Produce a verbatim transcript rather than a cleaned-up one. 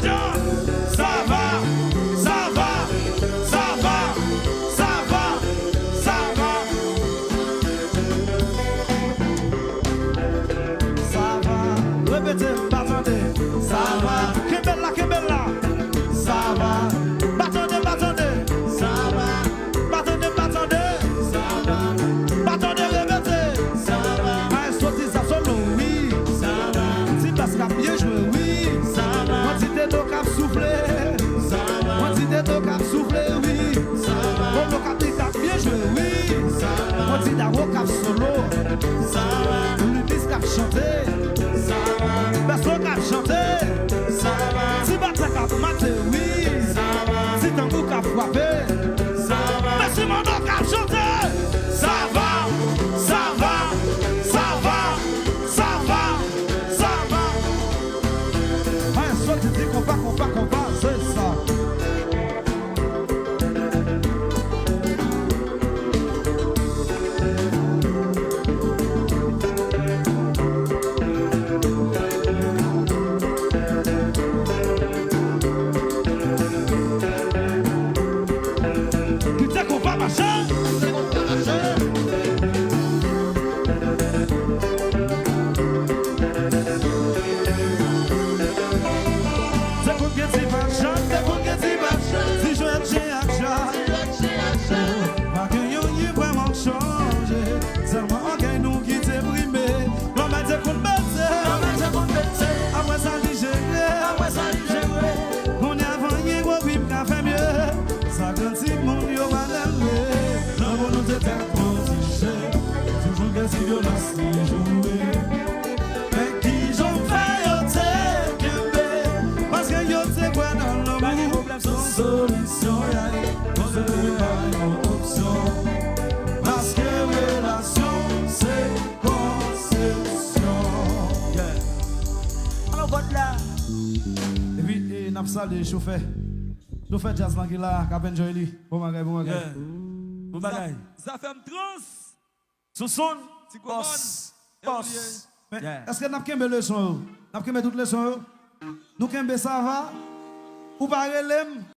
Sa va, sa va, sa va, sa va, sa va. Sa va, repete, m pa tande. Sa va, kenbe l la, kenbe l la. Sa va, pa tande, pa tande. Sa va, pa tande, pa tande. Sa va, pa tande, repete. Sa va, maestro di sa solo, wi. Sa va, ti bas k ap byen jwe, wi. Sa va, mwen di Tedo k ap soufle. Sa va, mwen di Tedo k ap soufle, wi. Sa va, Polo k ap di k ap byen jwe, wi. Sa va, mwen di Dawo k ap solo. Sa va, Lubis k ap chante. Sa va, Bèso k ap chante. Sa va, ti batè k ap mate, wi. Sa va, ti tanbou k ap frape. Sa va, Mèsi Mono k ap chante. Sa va, sa va, sa va, sa va, sa va. Maestro ki di konpa, konpa, konpa, se sa. Kite konpa mache. Se kout gen ti machan, se kout gen ti machan. Ti jwèt chen ak chat. Pa gen yon ki vrèman chanje. Sèlman ògèy nou ki te prime. Lòbèy te konn pete. Lòbèy te konn pete. Apre sa li jere. Apre sa li jere. Kounye a vanyen gwo wi m ka fè mye. Sa grann timoun yo pa tande. Lanmou nou te tèt modiche. Toujou gen ti vyolans li joure. Men kijan fè yo te kenbe? Paske yo te kwè nan lanmou. Solisyon, yeah. Konsetre pa yon opsyon. Paske relasyon se konsesyon. Yeah. Alò, vòt la. Epi, e, n ap salye chofè. Chofè djaz lan ki la, k ap enjoy li. Bon bagay, bon bagay. Yeah. Bon bagay. Zafèm trans. Sousoun. Ti Komòn. Bòs. Bòs. Men, èske n ap kenbe leson yo? N ap kenbe tout leson yo? Nou kenbe sa va? Ou pa rele m?